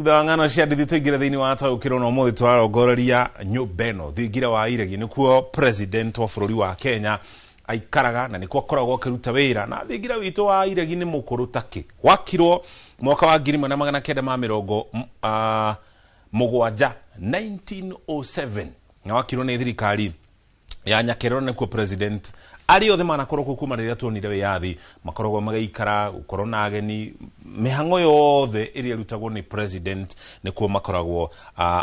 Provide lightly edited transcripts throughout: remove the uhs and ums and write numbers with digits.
Thutha wa ng'ano cia ndithi tũingĩre thĩinĩ wa taũkĩrwo na ũmũthĩ tũrarongoreria nyũmba ĩno thingira wa iregi, nĩkuo president wa bũrũri wa Kenya aikaraga na nĩkuo akoragwo akĩruta wĩra. Na thingira witũ wa iregi nĩ mũkũrũ takĩ, wakirwo mwaka wa 1970, 1907, na wakirwo nĩ thirikari ya Nyakerero. Nĩkuo president arĩa othe manakorwo kuo kuma rĩrĩa tuonire wĩyathi makoragwo magaikara, gũkorwo na ageni, mĩhang'o yothe ĩrĩa ĩrutagwo nĩ president nĩkuo makoragwo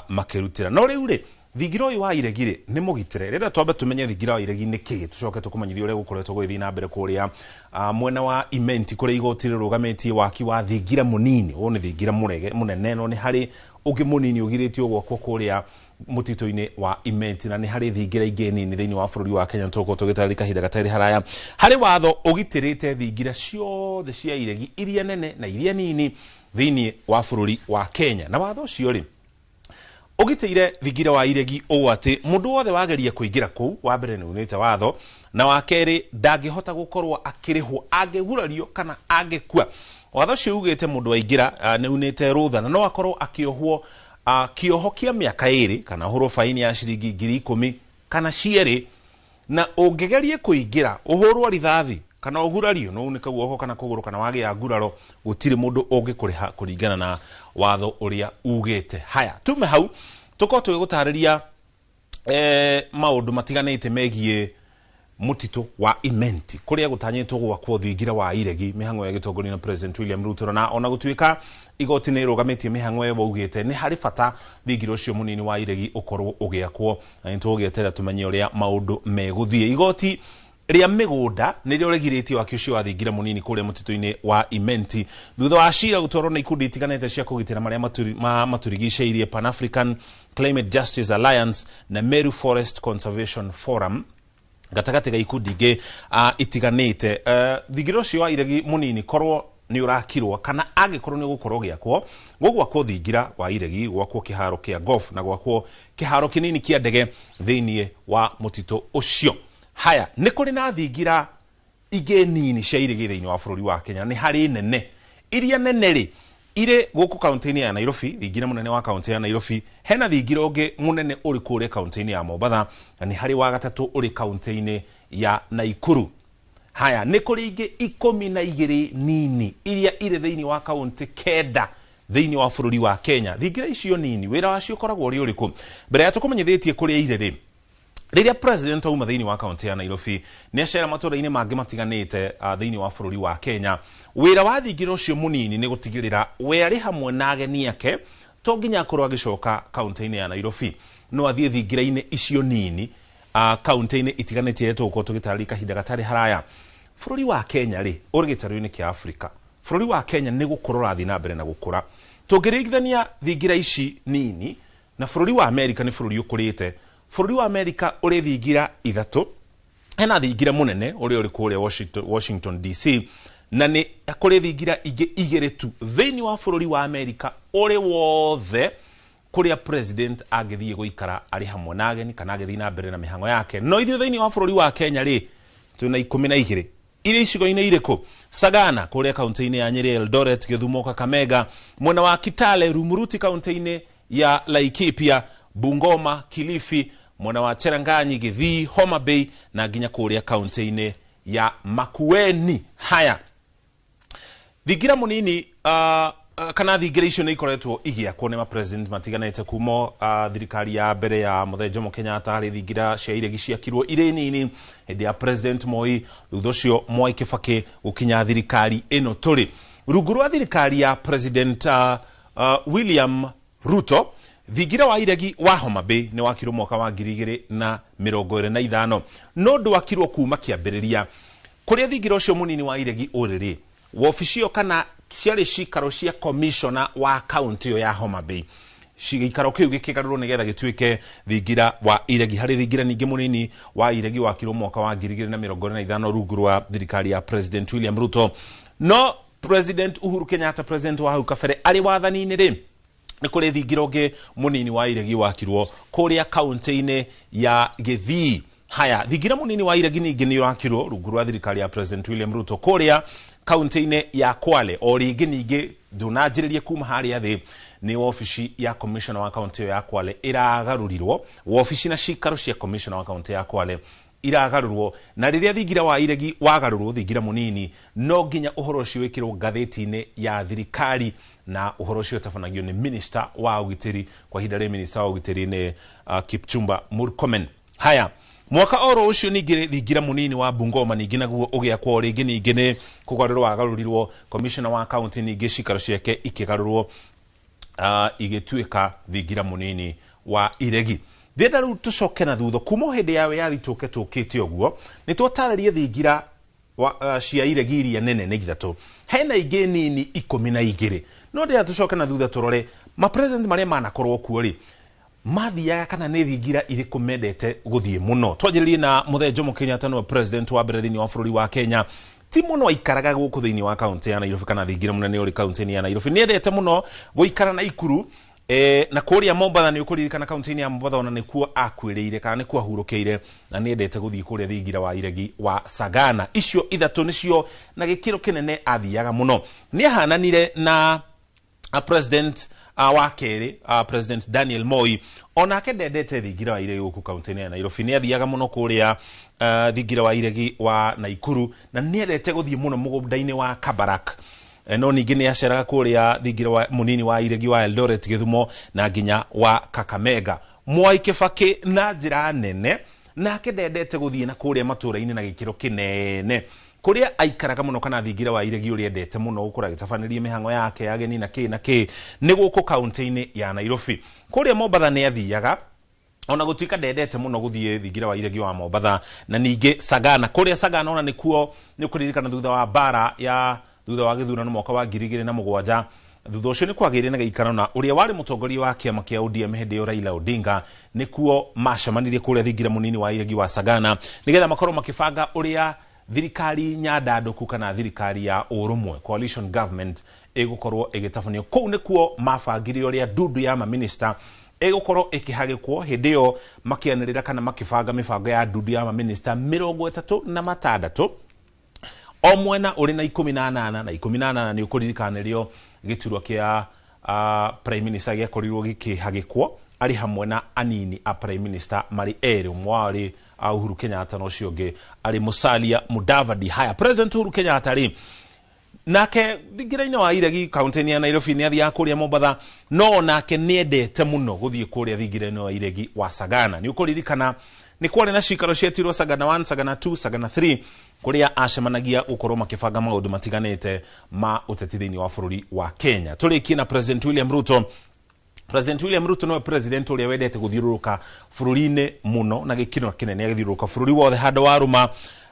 makĩrutĩra. No rĩu rĩ, thingira ũyũ wa iregi rĩ nĩ mũgitĩre. Rĩrĩa twambe tũmenye thingira wa iregi nĩ kĩĩ, tũcoke tũkũmenyithie ũrĩa gũkoretwo gũgĩthiĩ na mbere kũrĩa mwena wa Imenti, kũrĩa igoti rĩrũgamĩtie waki wa thingira mũnini. Ũyũ nĩ thingira mũnene, no nĩ harĩ ũngĩ mũnini ũgirĩtio gwakwo kũrĩa mũtitũ-inĩ wa Imenti, na nĩ harĩ thingira ingĩ nini thĩinĩ wa bũrũri wa Kenya. Tũgũkorwo tũgĩtarĩria kahinda gatarĩ haraya harĩ watho ũgitĩrĩte thingira ciothe cia iregi, iria nene na iria nini, thĩinĩ wa bũrũri wa Kenya. Na watho ũcio rĩ ũgitĩire thingira wa iregi ũũ atĩ mũndũ wothe wageria kũingĩra kũu, wa mbere, nĩ unĩte watho, na wa kerĩ, ndangĩhota gũkorwo akĩrĩhwo angĩgurario kana angĩkua. Watho ũcio ugĩte mũndũ waingĩra nĩ unĩte rũtha na no akorwo akĩohwo kĩoho kĩa mĩaka 2 kana ũhũrwo baini ya ciringi 10,000 kana cierĩ. Na ũngĩgeria kũingĩra, ũhũrwo rithathi kana ũgurario, no unĩke guoko kana kũgũrũ kana wagĩa nguraro, gũtirĩ mũndũ ũngĩkũrĩha kũringana na watho ũrĩa ugĩte. Haya, tume hau tũkorwo tũgĩgũtarĩria maũndũ matiganĩte megiĩ mũtitũ wa Imenti, kũrĩa gũtanyĩtwo gwakwo thingira wa iregi, mĩhang'o ya gĩtongorio na President William Ruto. Na ona gũtuĩka igoti nĩ ĩrũgamĩtie mĩhang'o ĩyo, waugĩte nĩ harĩ bata thingira ũcio mũnini wa iregi ũkorwo ũgĩakwo, na nĩ tũgũgĩeterera tũmenye ũrĩa maũndũ megũthiĩ. Igoti rĩa mĩgũnda nĩrĩo rĩgirĩtie waki ũcio wa thingira mũnini kũrĩa mũtitũ-inĩ wa Imenti, thutha wa cira gũtwarwo nĩ ikundi itiganĩte cia kũgitĩra marĩa matũrigicĩirie, Pan African Climate Justice Alliance na Meru Forest Conservation Forum, gatagatĩ ga ikundi ingĩ itiganĩte. Thingira ũcio wa iregi mũnini korwo nĩ ũrakirwo kana angĩkorwo nĩ ũgũkorwo ũgĩakwo, gũgwakwo thingira wa iregi, gwakwo kĩharo kĩa golf na gwakwo kĩharo kĩnini kĩa ndege thĩinĩ wa mũtitũ ũcio. Haya, nĩ kũrĩ na thingira ingĩ nini cia iregi thĩinĩ wa bũrũri wa Kenya, nĩ harĩ nene. Iria nene rĩ irĩ gũkũ kaunti-inĩ ya Nairobi, thingira mũnene wa kaunti ya Nairobi. Hena thingira ũngĩ mũnene ũrĩ kũrĩa kaunti-inĩ ya Mombatha, na nĩ harĩ wa gatatũ ũrĩ kaunti-inĩ ya Naikuru. Haya, nĩ kũrĩ ingĩ 12 nini iria irĩ thĩinĩ wa kaunti 9 thĩinĩ wa bũrũri wa Kenya. Thingira icio nini wĩra wacio ũkoragwo ũrĩ ũrĩkũ? Mbere ya tũkũmenyithĩtie kũrĩa irĩ rĩ, rĩrĩa president auma thĩinĩ wa kaunti ya Nairobi nĩ acera matũra-inĩ mangĩ matiganĩte thĩinĩ wa bũrũri wa Kenya, wĩra wa thingira ũcio mũnini nĩ gũtigĩrĩra we arĩ hamwe na ageni ake to nginya akorwo agĩcoka kaunti-inĩ ya Nairobi, no athiĩ thingira-inĩ icio nini kaunti-inĩ itiganĩte iria tũgũkorwo tũgĩtarĩria kahinda gatarĩ haraya. Bũrũri wa Kenya rĩ ũrĩ gĩtarũ-inĩ kĩa Afrika. Bũrũri wa Kenya nĩ gũkũra ũrathiĩ na mbere na gũkũra. Tũngĩringithania thingira ici nini na bũrũri wa Amerika, nĩ bũrũri ũkũrĩte. Bũrũri wa Amerika ũrĩ thingira ithatũ. Hena thingira mũnene ũrĩa ũrĩ kũrĩa Washington DC, na nĩ kũrĩ thingira ingĩ igĩrĩ tu thĩinĩ wa bũrũri wa Amerika ũrĩ wothe kũrĩa president angĩthiĩ gũikara arĩ hamwe na ageni kana agĩthiĩ na mbere na mĩhang'o yake. No ithuĩ thĩinĩ wa bũrũri wa Kenya rĩ, twĩna 12. Irĩ icigo-inĩ irĩkũ? Sagana kũrĩa kaunti-inĩ ya Nyĩrĩ, Eldoret, Gĩthumo, Kakamega, mwena wa Kitale, Rumuruti kaunti-inĩ ya Laikipia, Bungoma, Kilifi, mwena wa Cheranganyi, Gĩthii, Homa Bay na nginya kũrĩa kaunti-inĩ ya Makueni. Haya, thingira mũnini kana thingira icio nĩ ikoretwo igĩakwo nĩ mapresident matiganĩte kuma thirikari ya mbere ya Mũthee Jomo Kenyatta. Harĩ thingira cia iregi ciakirwo irĩ nini hĩndĩ ya President Moi, thutha ũcio Mwai Kibaki, gũkinya thirikari ĩno tũrĩ. Rungu rwa thirikari ya President William Ruto, thingira wa iregi wa Homa Bay nĩ wakirwo mwaka wa 2025, no ndwakirwo kuma kĩambĩrĩria. Kũrĩa thingira ũcio mũnini wa iregi ũrĩ rĩ, wobici ĩyo kana ciarĩ cikaro cia commissioner wa kaunti ĩyo ya Homa Bay. Gĩikaro kĩu gĩkĩgarũrwo nĩgetha gĩtuĩke thingira wa iregi. Harĩ thingira ningĩ mũnini wa iregi wakirwo mwaka wa 2025 rungu rwa thirikari ya President William Ruto. No President Uhuru Kenyatta, president wa hau kabere, arĩ wathani-inĩ rĩ, nĩ kũrĩ thingira ũngĩ mũnini wa iregi wakirwo kũrĩa kaunti-inĩ ya Gĩthii. Haya, thingira mũnini wa iregi ningĩ nĩ ũrakirwo rungu rwa thirikari ya President William Ruto kũrĩa kaunti-inĩ ya Kwale. O rĩngĩ ningĩ ndũnanjĩrĩrie kuma harĩa thĩ, Nĩ wabici ya commissioner wa kaunti ĩyo ya Kwale ĩragarũrirwo, wabici na cikaro cia commissioner wa kaunti ya Kwale iragarũrwo. Na rĩrĩa thingira wa iregi wagarũrwo thingira mũnini, no nginya ũhoro ũcio wĩkĩrwo ngathĩti-inĩ ya thirikari, na ũhoro ũcio ũtabanagio nĩ minister wa ũgitĩri. Kwa ihinda rĩrĩ minister wa ũgitĩri nĩ Kipchumba Murkomen. Haya, mwaka oro ũcio ningĩ thingira mũnini wa Bungoma ningĩ naguo ũgĩakwo rĩngĩ, ningĩ nĩ kũgarũrwo wagarũrirwo. Commissioner wa county ningĩ cikaro ciake ikĩgarũrwo, igĩtuĩka thingira mũnini wa iregi. Ndĩrenda rĩu tũcoke na thutha kuma o hĩndĩ ya wĩyathi, tũke tũkĩte ũguo nĩ twatarĩrie thingira cia iregi iria nene nĩ ithatũ, hena ingĩ nini 12, no ndĩrenda tũcoke na thutha tũrore mapresident marĩa manakorwo kuo rĩ mathiaga kana nĩ thingira irĩkũ mendete gũthiĩ mũno. Twanjĩrĩrie na Mũthee Jomo Kenyatta, nĩwe president wa mbere thĩinĩ wa bũrũri wa Kenya. Ti mũno aikaraga gũkũ thĩinĩ wa kaunti ya Nairobi kana thingira mũnene ũrĩ kaunti-inĩ ya Nairobi. Nĩ endete mũno gũikara Naikuru, na kũrĩa Mombatha. Nĩ ũkũririkana kaunti-inĩ ya Mombatha ona nĩkuo akuĩrĩire kana nĩkuo ahurũkĩire, na nĩ endete gũthiĩ kũrĩa thingira wa iregi wa Sagana. Icio ithatũ nĩcio na gĩkĩro kĩnene athiaga mũno. Nĩ ahananire na president wa kerĩ, President Daniel Moi. Onake ndendete thingira wa iregi gũkũ kaunti-inĩ ya Nairobi. Nĩ athiaga mũno kũrĩa thingira wa iregi wa Naikuru, na nĩ endete gũthiĩ mũno mũgũnda-inĩ wa Kabarak. No ningĩ nĩ aceraga kũrĩa thingira wa mũnini wa iregi wa Eldoret, Gĩthumo na nginya wa Kakamega. Mwai Kibaki na njĩra nene nake ndendete gũthiĩ na kũrĩa matũra-inĩ na gĩkĩro kĩnene. Kũrĩa aikaraga mũno kana thingira wa iregi ũrĩa endete mũno gũkorwo agĩtabanĩria mĩhang'o yake ya ageni na kĩ na kĩ nĩ gũkũ kaunti-inĩ ya Nairobi. Kũrĩa Mombatha nĩ athiaga, ona gũtuĩka ndendete mũno gũthiĩ thingira wa iregi wa Mombatha, na ningĩ Sagana. Kũrĩa Sagana ona nĩkuo nĩ ũkũririkana thutha wa mbara ya thutha wa gĩthurano mwaka wa 2007, thutha ũcio nĩ kwagĩire na gĩikaro na ũrĩa warĩ mũtongoria wa kĩama kĩa ODM hĩndĩ ĩyo, Raila Odinga, nĩkuo macemanirie kũrĩa thingira mũnini wa iregi wa Sagana, nĩgetha makorwo makĩbanga ũrĩa thirikari nyandandũku kana thirikari ya ũrũmwe, coalition government, ĩgũkorwo ĩgĩtabanio. Kũu nĩkuo mabangire ũrĩa ndundu ya maminista ĩgũkorwo ĩkĩhagĩkwo. Hĩndĩ ĩyo makĩanĩrĩra kana makĩbanga mĩbango ya ndundu ya maminista 36, o mwena ũrĩ na 18 na 18. Nĩ ũkũririkana nĩrĩo gĩturwa kĩa prime minister gĩakorirwo gĩkĩhagĩkwo arĩ hamwe na anini a prime minister marĩ erĩ, ũmwe wao arĩ Uhuru Kenyatta na ũcio ũngĩ arĩ Musalia Mudavadi. Haya, President Uhuru Kenyatta rĩ, nake thingira-inĩ wa iregi kaunti-inĩ ya Nairobi nĩ athiaga kũrĩa Mombatha, no nake nĩ endete mũno gũthiĩ kũrĩa thingira-inĩ wa iregi wa Sagana. Nĩ ũkũririkana nĩ kwarĩ na cikaro cietirwo Sagana 1, Sagana 2, Sagana 3, kũrĩa acemanagia gũkorwo makĩbanga maũndũ matiganĩte ma ũteti thĩinĩ wa bũrũri wa Kenya. Tũrĩkie na President William Ruto. President William Ruto nĩwe president ũrĩa wendete gũthiũrũrũka bũrũri-inĩ mũno na gĩkĩro kĩnene, agĩthiũrũrũka bũrũri wothe handũ wa rũma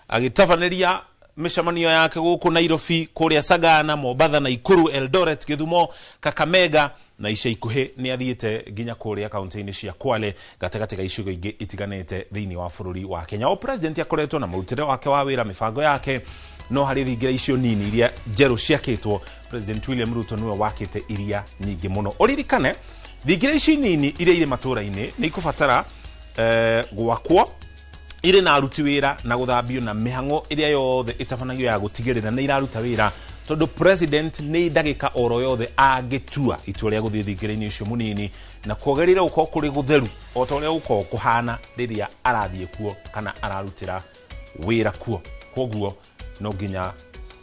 agĩtabanĩria mĩcemanio yake gũkũ Nairobi, kũrĩa Sagana, Mombatha, Naikuru, Eldoret, Gĩthumo, Kakamega, na ica ikuhĩ nĩ athiĩte nginya kũrĩa kaunti-inĩ cia Kwale, gatagatĩ ga icigo ingĩ itiganĩte thĩinĩ wa bũrũri wa Kenya. O president akoretwo na mũrutĩre wake wa wĩra, mĩbango yake, no harĩ thingira icio nini iria njerũ ciakĩtwo, President William Ruto nĩwe wakĩte iria nyingĩ mũno. Ũririkane thingira ici nini iria irĩ matũra-inĩ nĩ ikũbatara gwakwo irĩ na aruti wĩra na gũthambio na mĩhang'o ĩrĩa yothe ĩtabanagio ya gũtigĩrĩra nĩ iraruta wĩra, tondũ president nĩ ndagĩka oro yothe angĩtua itua rĩa gũthiĩ thingira-inĩ ũcio mũnini, na kwagĩrĩire gũkorwo kũrĩ gũtheru o ta ũrĩa gũkorwo kũhana rĩrĩa arathiĩ kuo kana ararutĩra wĩra kuo. Koguo no nginya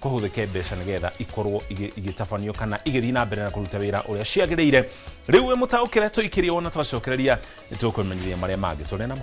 kũhũthĩke mbeca nĩgetha ikorwo igĩtabanio kana igĩthiĩ na mbere na kũruta wĩra ũrĩa ciagĩrĩire. Rĩu wĩ mũtaũkĩre, tũikĩrie wona twacokereria nĩ tũkũmenyithia marĩa mangĩ tũrĩ namo.